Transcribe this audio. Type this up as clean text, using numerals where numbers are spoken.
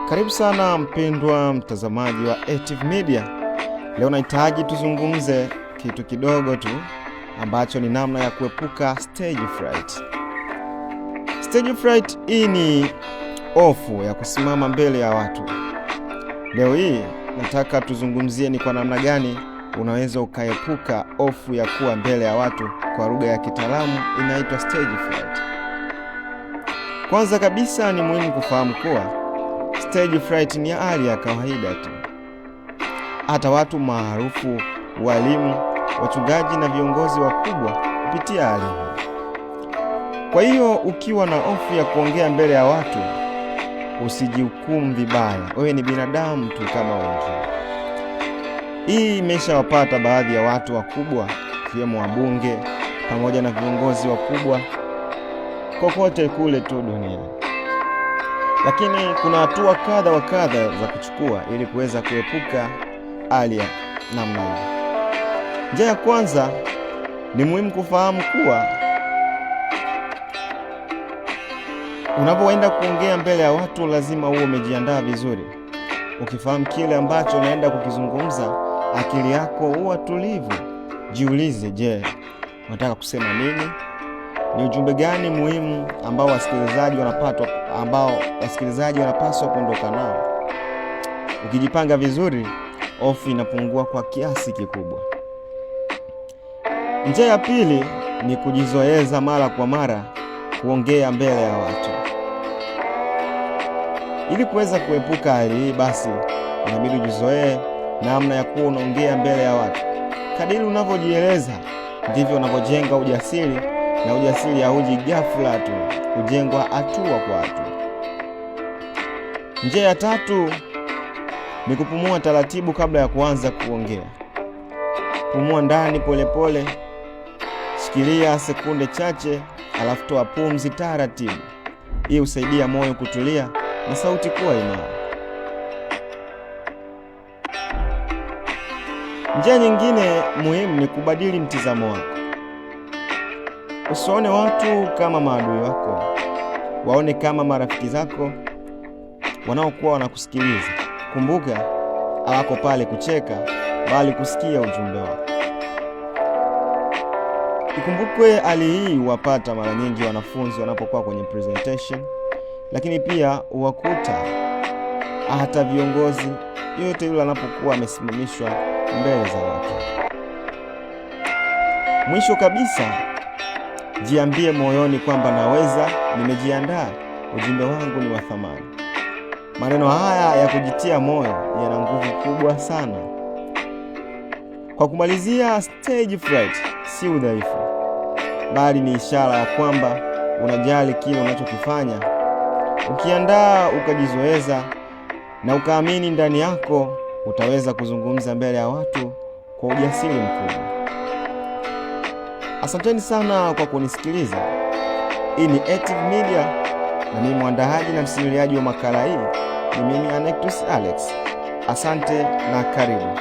Karibu sana mpendwa mtazamaji wa Active Media. Leo nahitaji tuzungumze kitu kidogo tu ambacho ni namna ya kuepuka stage fright. Stage fright hii ni hofu ya kusimama mbele ya watu. Leo hii nataka tuzungumzie ni kwa namna gani unaweza ukaepuka hofu ya kuwa mbele ya watu, kwa lugha ya kitaalamu inaitwa stage fright. Kwanza kabisa ni muhimu kufahamu kuwa stage fright ni hali ya kawaida tu. Hata watu maarufu, walimu, wachungaji na viongozi wakubwa hupitia hali hii. Kwa hiyo ukiwa na hofu ya kuongea mbele ya watu, usijihukumu vibaya. Wewe ni binadamu tu kama wengine. Hii imeshawapata baadhi ya watu wakubwa, ikiwemo wabunge pamoja na viongozi wakubwa kokote kule tu duniani. Lakini kuna hatua kadha wa kadha za kuchukua ili kuweza kuepuka hali ya namna hiyo. Njia ya kwanza, ni muhimu kufahamu kuwa unapoenda kuongea mbele ya watu lazima uwe umejiandaa vizuri. Ukifahamu kile ambacho unaenda kukizungumza, akili yako huwa tulivu. Jiulize, je, unataka kusema nini? Ni ujumbe gani muhimu ambao wasikilizaji wanapaswa kuondoka nao? Ukijipanga vizuri, hofu inapungua kwa kiasi kikubwa. Njia ya pili ni kujizoeza mara kwa mara kuongea mbele ya watu. Ili kuweza kuepuka hali hii, basi inabidi ujizoee namna ya kuwa unaongea mbele ya watu. Kadiri unavyojieleza ndivyo unavyojenga ujasiri, na ujasiri hauji ghafla tu, hujengwa hatua kwa hatua. Njia ya tatu ni kupumua taratibu kabla ya kuanza kuongea. Pumua ndani polepole, shikilia sekunde chache, alafu toa pumzi taratibu. Hii husaidia moyo kutulia na sauti kuwa imara. Njia nyingine muhimu ni kubadili mtizamo wako. Usione watu kama maadui wako, waone kama marafiki zako wanaokuwa wanakusikiliza. Kumbuka, hawako pale kucheka, bali kusikia ujumbe wako. Ikumbukwe hali hii huwapata mara nyingi wanafunzi wanapokuwa kwenye presentation, lakini pia huwakuta hata viongozi yote yule anapokuwa amesimamishwa mbele za watu. Mwisho kabisa, jiambie moyoni kwamba naweza, nimejiandaa, ujumbe wangu ni wa thamani. Maneno haya ya kujitia moyo yana nguvu kubwa sana. Kwa kumalizia, stage fright si udhaifu, bali ni ishara ya kwamba unajali kile unachokifanya. Ukiandaa, ukajizoeza na ukaamini ndani yako, utaweza kuzungumza mbele ya watu kwa ujasiri mkubwa. Asanteni sana kwa kunisikiliza. Hii ni Active Media na mimi mwandaaji na msimuliaji wa makala hii ni mimi Anectus Alex. Asante na karibu.